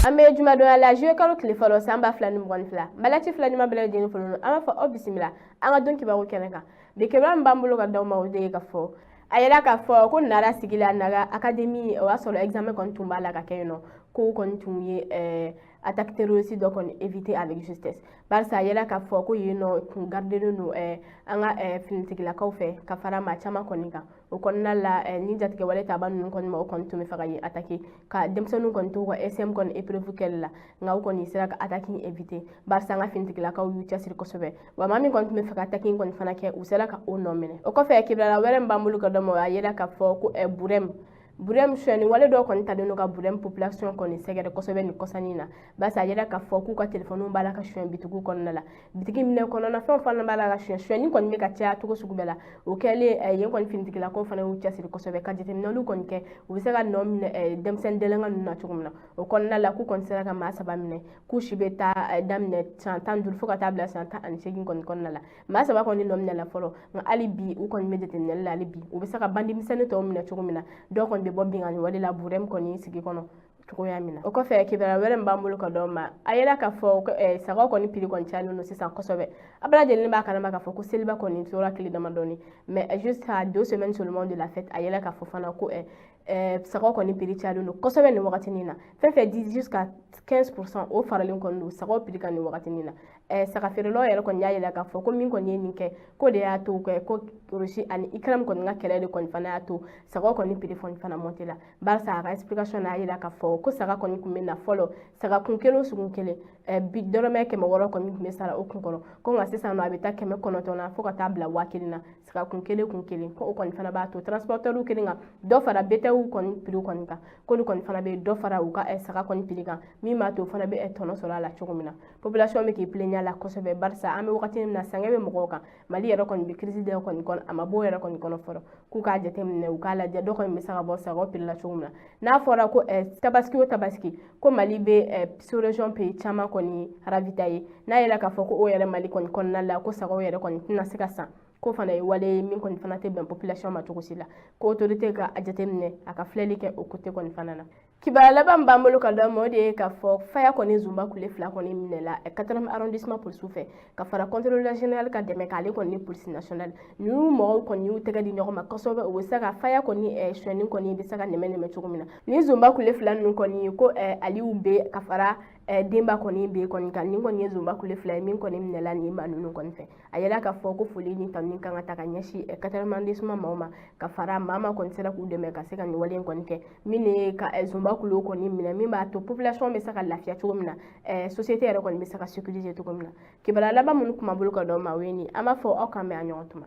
An bɛ jumadonya la, juillet kalo tile 1, san 2022. Malati fila ɲuman bɛɛ lajɛlen fɔlɔ, an b'a fɔ aw bisimila an ka don kibaru kɛnɛ kan. Bi kibaru min b'an bolo ka d'aw ma, o de ye ka fɔ a yɛrɛ k'a fɔ ko Nara sigi la, Nara Académie, o y'a sɔrɔ examen kɔni tun b'a la ka kɛ yen nɔ, ko kɔni tun ye attaque terroriste dɔ kɔni éviter avec justesse, barisa a yɛrɛ k'a fɔ ko yen nɔ tun gardelen don an ka finitigilakaw fɛ ka fara maa caman kɔni kan. O kɔnɔna la, ni jatigɛwale taba ninnu kɔni ma, o kɔni tun bɛ fɛ ka yen attaquer ka denmisɛnninw kɔni to ka SM kɔni épreuve kɛli la, nka u kɔni sera ka attaque in éviter, barisa an ka finitigilakaw y'u cɛsiri kosɛbɛ. Wa maa min kɔni tun bɛ fɛ ka attaque in kɔni fana kɛ, u sera ka o nɔ minɛ. O kɔfɛ, kibaruya wɛrɛ min b'an bolo ka d'aw ma, o y'a yira k'a fɔ ko Burem suyɛni wale dɔw kɔni talen don ka Burem population kɔni sɛgɛrɛ kosɛbɛ nin kɔsannin na, barisa a yira k'a fɔ k'u ka telefɔniw b'a la ka suyɛn bitigiw kɔnɔna la, bitigi minɛ kɔnɔna fɛnw fana b'a la ka suyɛn. Suyɛnni kɔni bɛ ka caya cogo sugu bɛɛ la. O kɛlen, yen kɔni finitigilakaw fana y'u cɛsiri kosɛbɛ ka jateminɛliw kɔni kɛ, u bɛ se ka nɔ minɛ denmisɛnnin délinquant ninnu na cogo min na. O kɔnɔna la, k'u kɔni sera ka maa saba minɛ, k'u si bɛ taa daminɛ san 15 fo ka taa bila san 18 kɔni kɔnɔna la. Maa saba kɔni nɔ minɛla fɔlɔ, nka hali bi u kɔni bɛ jateminɛli la. Hali bi u bɛ se ka bandi misɛnnin tɔw minɛ cogo min na, dɔw kɔni bɛ bɔ binkanni wale la Burem kɔni sigi kɔnɔ cogoya min na. O kɔfɛ, kibaruya wɛrɛ min b'an bolo ka d'aw ma, a yera k'a fɔ sagaw kɔni prix kɔni cayalen don sisan kosɛbɛ. A bɛɛ lajɛlen b'a kalama k'a fɔ ko seliba kɔni tora tile damadɔni, mais juste à 2 semaines seulement de la fête, a yera k'a fɔ fana ko sagaw kɔni prix cayalen don kosɛbɛ nin wagatinin na. Fɛn fɛn 10 jusqu'à 15%, o faralen kɔni don sagaw prix kan nin wagatinin na. Saga feerelaw yɛrɛ kɔni y'a yira k'a fɔ ko min kɔni ye nin kɛ, k'o de y'a to kɛ ko Russie ani Ukraine kɔni ka kɛlɛ de kɔni fana y'a to sagaw kɔni prix kɔni fana monté la, barisa a ka explication na, a yira k'a fɔ ko saga kɔni tun bɛ na fɔlɔ, saga kun kelen o sugun kelen, bi dɔrɔmɛ 600 kɔni tun bɛ sara o kun kɔrɔ, ko nka sisan nɔ a bɛ taa 900 na fo ka taa bila 1000 na, saga kun kelen kun kelen. Ko o kɔni fana b'a to transporteur kelen ka dɔ fara bétail kɔni prix kɔni kan, k'olu kɔni fana bɛ dɔ fara u ka saga kɔni prix kan, min b'a to o fana bɛ tɔnɔ sɔrɔ a la cogo min na. Population bɛ k'i plaignent la kosɛbɛ, barisa an bɛ wagati min na, sɛgɛn bɛ mɔgɔw kan. Mali yɛrɛ kɔni bɛ crise dɔ kɔni kɔnɔ, a ma bɔ o yɛrɛ kɔni kɔnɔ fɔlɔ. K'u k'a jateminɛ, u k'a lajɛ, dɔ kɔni bɛ se ka bɔ sagaw prix la cogo min na. N'a fɔra ko tabaski o tabaski, ko Mali bɛ sous région pays caman kɔni ravitailler, n'a yɛrɛ k'a fɔ ko o yɛrɛ Mali kɔni kɔnɔna la, ko sagaw yɛrɛ kɔni tɛna se ka san, ko fana ye wale ye min kɔni fana tɛ bɛn population ma cogo si la, ko autorité ka a jateminɛ, a ka filɛli kɛ o côté kɔni fana na. Kibaruya laban min b'an bolo ka d'aw ma, o de ye k'a fɔ faya kɔni zunba kule fila kɔni minɛla 4e arrondissement polisiw fɛ, ka fara contrôleur général ka dɛmɛ k'ale kɔni ni police nationale. Ninnu mɔgɔw kɔni y'u tɛgɛ di ɲɔgɔn ma kosɛbɛ, u bɛ se ka faya kɔni sonyɛni kɔni bɛ se ka nɛmɛ nɛmɛ cogo min na. Ni zunba kule fila ninnu kɔni, ko Aliyu bɛ ka fara denba kɔni bɛ kɔni kan, nin kɔni ye zunba kule fila ye min kɔni minɛla nin maa ninnu kɔni fɛ. A yɛrɛ k'a fɔ ko foli ni tanuni kan ka ta ka ɲɛsin 4e arrondissement maaw ma, ka fara maa ma kɔni sera k'u dɛmɛ ka se ka nin wale in kɔni kɛ, min ye ka zunba kulo kɔni minɛ, min b'a to population bɛ se ka lafiya cogo min na, société yɛrɛ kɔni bɛ se ka sécuriser cogo min na. Kibaruya laban minnu kuma bolo ka d'aw ma, o ye nin. An b'a fɔ aw k'an bɛn a ɲɔgɔn tuma.